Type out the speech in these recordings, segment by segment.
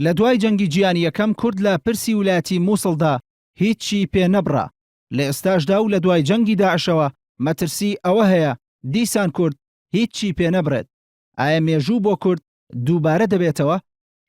لە دوای جەنگی جیهانی یەکەم کورد لە پرسی ولایەتی موسڵدا هیچی پێ نەبڕا، لە ئێستاشدا و لە دوای جەنگی داعشەوە مەترسی ئەوە هەیە دیسان کورد هیچی پێ نەبڕێت. ئایا مێژوو بۆ کورد دووبارە دەبێتەوە؟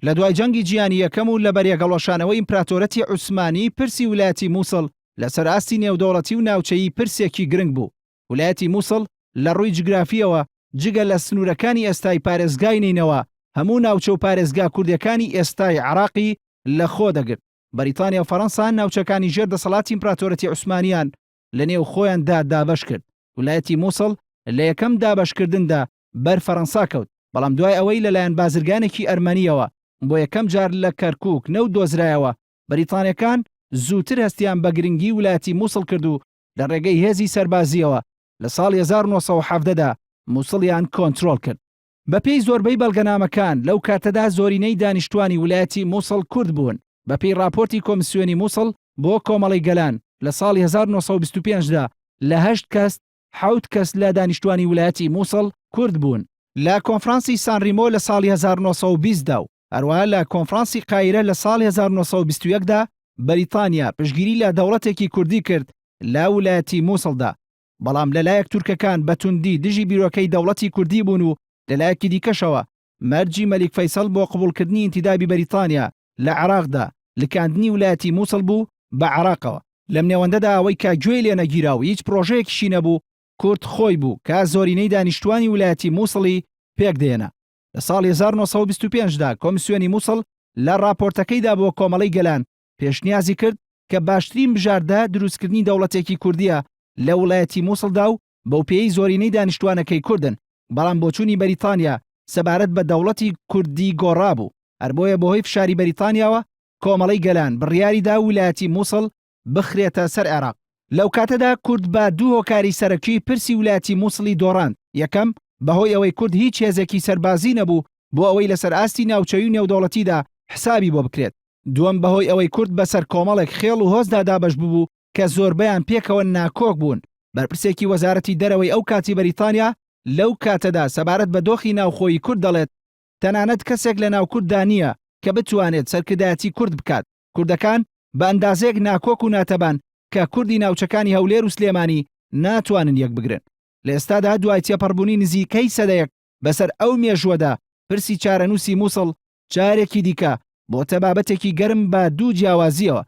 لە دوای جەنگی جیهانی یەکەم و لە بەریەکهەڵوەشانەوەی ئیمپراتۆرەتی عوسمانی پرسی ولایەتی موسڵ لەسەر ئاستی نێودەوڵەتی و ناوچەیی پرسێکی گرنگ بوو. ولایەتی موسڵ لە ڕووی جوگرافییەوە جگە لە سنوورەکانی ئێستای پارێزگای نەینەوا هەموو ناوچە و پارێزگا کوردیەکانی ئێستای عێراقی لە خۆ دەگرت. بەریتانیا و فەرەنسا ناوچەکانی ژێر دەسەڵاتی ئیمپراتۆرەتی عوسمانیان لە نێو خۆیاندا دابەش کرد. ولایەتی موسڵ لە یەکەم دابەشکردندا بەر فەرەنسا کەوت، بەڵام دوای ئەوەی لەلایەن بازرگانێکی ئەرمەنییەوە بۆ یەکەم جار لە کەرکووک نەوت دۆزرایەوە، بەریتانییەکان زووتر هەستیان بە گرنگی ولایەتی موسڵ کرد و لە ڕێگەی هێزی سەربازییەوە لە ساڵی 1917 دا موسڵیان کۆنترۆڵ کرد. بەپێی زۆربەی بەڵگەنامەکان لەو کاتەدا زۆرینەی دانیشتوانی ولایەتی موسڵ کورد بوون. بەپێی ڕاپۆرتی کۆمسیۆنی موسڵ بۆ کۆمەڵەی گەلان لە ساڵی 1925 دا لە هەشت کەس حەوت کەس لە دانیشتوانی ولایەتی موسڵ کورد بوون. لە کۆنفرانسی سان ریمۆ لە ساڵی 1920 دا و هەروەها لە کۆنفرانسی قاهیرە لە ساڵی 1921 دا بەریتانیا پشتگیری لە دەوڵەتێکی کوردی کرد لە ولایەتی موسڵدا. بەڵام لە لایەک تورکەکان بە توندی دژی بیرۆکەی دەوڵەتی کوردی بوون و لە لایەکی دیکەشەوە مەرجی مەلیک فەیسەڵ بۆ قبوڵکردنی ئینتیدابی بەریتانیا لە عێراقدا لکاندنی ولایەتی موسڵ بوو بە عێراقەوە. لەم نێوەندەدا ئەوەی کە گوێی لێ نەگیرا و هیچ پرۆژەیەکیشی نەبوو کورد خۆی بوو کە زۆرینەی دانیشتوانی ولایەتی موسڵی پێکدەهێنا. لە ساڵی 1925 دا کۆمسیۆنی موسڵ لە ڕاپۆرتەکەیدا بۆ کۆمەڵەی گەلان پێشنیازی کرد کە باشترین بژاردە دروستکردنی دەوڵەتێکی کوردییە لە وڵایەتی موسڵدا و بەوپێیەی زۆرینەی دانیشتوانەکەی کوردن، بەڵام بۆچوونی بەریتانیا سەبارەت بە دەوڵەتی کوردی گۆڕابوو، هەربۆیە بەهۆی فشاری بەریتانیاوە کۆمەڵەی گەلان بڕیاریدا ولایەتی موسڵ بخرێتە سەر عێراق. لەوکاتەدا کورد بە دوو هۆکاری سەرەکی پرسی ولایەتی موسڵی دۆڕاند، یەکەم، بەهۆی ئەوەی کورد هیچ هێزێکی سەربازی نەبوو بۆ ئەوەی لەسەر ئاستی ناوچەیی و نێودەوڵەتیدا حسابی بۆ بکرێت، دووەم، بەهۆی ئەوەی کورد بەسەر کۆمەڵێک خێڵ و هۆزدا دابەش ببوو کە زۆربەیان پێکەوە ناکۆک بوون. بەرپرسێکی وەزارەتی دەرەوەی ئەو کاتی بەریتانیا لەو کاتەدا سەبارەت بە دۆخی ناوخۆیی کورد دەڵێت، تەنانەت کەسێک لە ناو کورددا نییە کە بتوانێت سەرکردایەتی کورد بکات، کوردەکان بە ئەندازەیەک ناکۆک و ناتەبان کە کوردی ناوچەکانی هەولێر و سلێمانی ناتوانن یەکبگرن. لە ئێستادا دوای تێپەڕبوونی نزیکەی سەدەیەک بەسەر ئەو مێژووەدا پرسی چارەنووسی موسڵ جارێکی دیکە بۆتە بابەتێکی گەرم بە دوو جیاوازییەوە،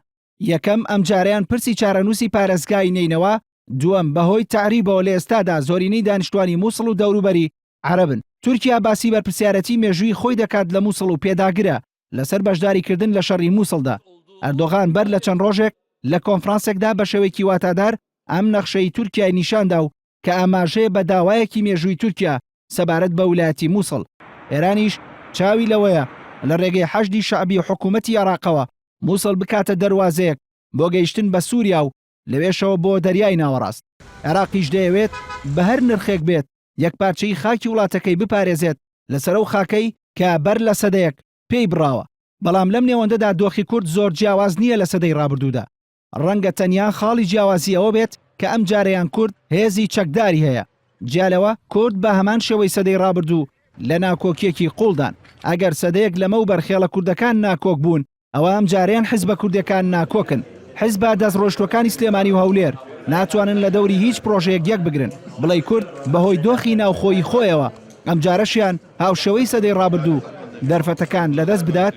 یەکەم ئەمجارەیان پرسی چارەنووسی پارێزگای نەینەوا، دووەم بەهۆی تەعریبەوە لە ئێستادا زۆرینەی دانیشتوانی موسڵ و دەوروبەری عەرەبن. تورکیا باسی بەرپرسیارەتی مێژوویی خۆی دەکات لە موسڵ و پێداگرە لەسەر بەشداریکردن لە شەڕی موسڵدا. ئەردۆغان بەر لە چەند ڕۆژێک لە کۆنفرانسێکدا بە شێوەیەکی واتادار ئەم نەخشەی تورکیای نیشاندا و کە ئاماژەیە بە داوایەکی مێژووی تورکیا سەبارەت بە ولایەتی موسڵ. ئێرانیش چاوی لەوەیە لە ڕێگەی حەشدی شەعبی و حکوومەتی عێراقەوە موسڵ بکاتە دەروازەیەک بۆ گەیشتن بە سووریا و لەوێشەوە بۆ دەریای ناوەڕاست. عێراقیش دەیەوێت بە هەر نرخێک بێت یەکپارچەیی خاکی وڵاتەکەی بپارێزێت لەسەر ئەو خاکەی کە بەر لە سەدەیەک پێی بڕاوە. بەڵام لەم نێوەندەدا دۆخی کورد زۆر جیاواز نییە لە سەدەی ڕابردوودا. ڕەنگە تەنیا خاڵی جیاوازی ئەوە بێت کە ئەمجارەیان کورد هێزی چەکداری هەیە. جیا لەوە، کورد بە هەمان شێوەی سەدەی ڕابردوو لە ناکۆکییەکی قووڵدان. ئەگەر سەدەیەک لەمەوبەر خێڵە کوردەکان ناکۆک بوون، ئەوا ئەمجارەیان حزبە کوردیەکان ناکۆکن. حزبە دەستڕۆیشتووەکانی سلێمانی و هەولێر ناتوانن لە دەوری هیچ پرۆژەیەک یەکبگرن. بڵێی کورد بەهۆی دۆخی ناوخۆیی خۆیەوە ئەمجارەشیان هاوشێوەی سەدەی ڕابردوو دەرفەتەکان لەدەست بدات؟